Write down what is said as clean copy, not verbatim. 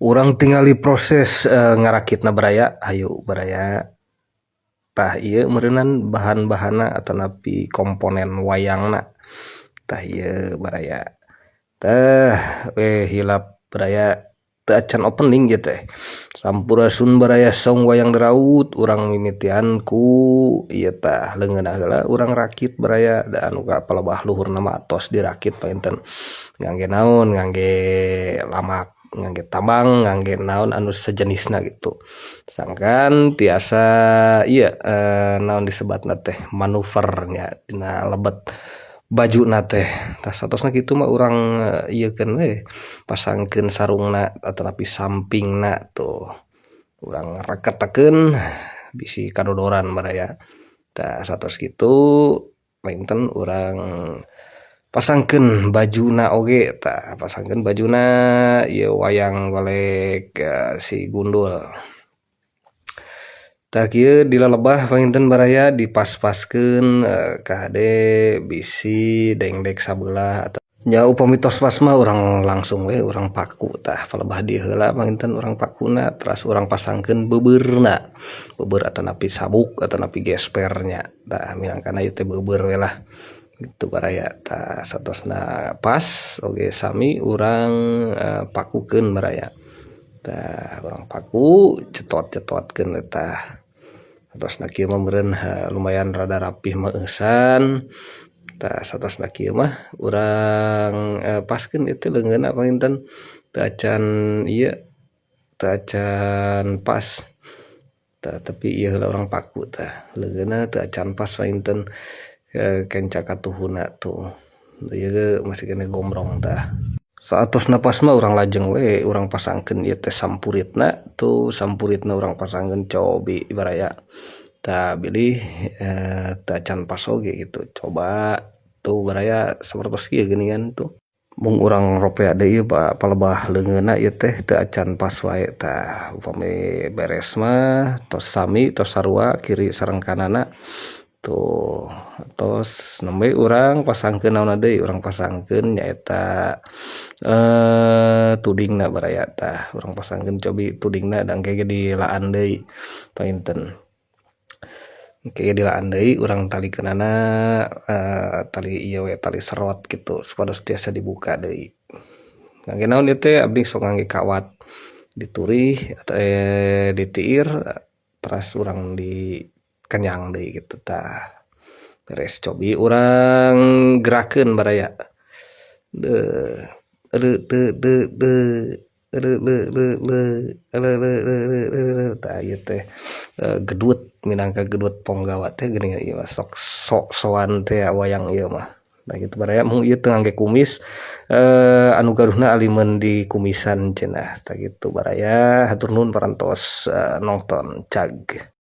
Urang tingali proses ngarakitna, baraya. Hayu, baraya. Tah, ieu meureunan bahan-bahanna atanapi komponen wayangna. Tah, ieu, baraya. Tah, eh, hilap, baraya, teu acan opening ieu teh. Sampurasun, baraya. Saung Wayang Deraut. Urang mimitian ku ieu tah, leungeunna heula urang rakit, baraya. Da anu ka palebah luhurna mah atos dirakit panginten ngangge naon, ngangge lamak, ngangge tambang, ngangge naon anu sejenisna gitu, sangkan tiasa ieu, naon disebatna teh, manuver nya dina lebet bajuna teh. Tah, satosna kitu mah urang ieukeun we, pasangkeun sarungna atanapi sampingna. Tuh, urang reketekeun bisi kadodoran, baraya. Tah, satos kitu panginten urang pasangkeun bajuna oge. Tah, pasangkeun bajuna ieu wayang golek si gundul. Tah, kieu dilalebah panginten, baraya, dipas-paskeun kahade bisi dengdek sabelah. Nya, upami tos pas mah urang langsung we urang paku. Tah, palebah dieu heula panginten urang pakuna, teras urang pasangkeun beubeurna, beubeur atanapi sabuk atanapi gespernya. Tah, minangkana ieu teh beubeur we lah gitu, baraya. Tah, satosna pas oge sami urang pakukeun, baraya. Tah, urang paku cetot-cetotkeun. Tah, satosna kieu mah meureun lumayan rada rapih meueusan. Tah, satosna kieu mah urang paskeun ieu teh leungeunna panginten teu acan ieu, teu acan pas. Tah, tapi ieu heula urang paku. Tah, leungeunna teu acan pas panginten, kenca katuhuna tuh ieu masih keneh gombrong. Tah, saatosna pas mah urang lajeng we urang pasangkeun ieu teh sampuritna. Tuh, sampuritna urang pasangkeun cobi, baraya. Tah, bilih teu acan pas oge gitu. Coba tuh, baraya, sapertos kieu geuningan. Tuh, mung urang ropea deui palebah leungeunna ieu teh teu acan pas wae. Tah, upami beres mah tos sami, tos sarua kiri sareng kananna. Tuh, tos nembe urang pasangkeun naonna deui? Urang pasangkeun nyaeta tudingna, baraya. Tah, urang pasangkeun cobi tudingna da engke ge dilaan deui panginten. Engke ge dilaan deui, urang talikeunana tali ieu we, tali serot kitu, supados tiasa dibuka deui. Ngangge naon ieu teh? Abdi sok ngangge kawat diturih, ditiir, teras urang dikenyang deui kitu. Tah, beres, cobi urang gerakeun, baraya. Deuh, de de de de le le le le le le le le. Tah, ieu teh gedut, minangka gedut ponggawa teh geuning ieu mah, sok sok-soan teh wayang ieu mah. Nah, kitu, baraya. Mung ieu teu ngangge kumis, anu gaduhna alimeun di kumisan cenah. Tah, kitu, baraya. Hatur nuhun parantos nongton. Cag.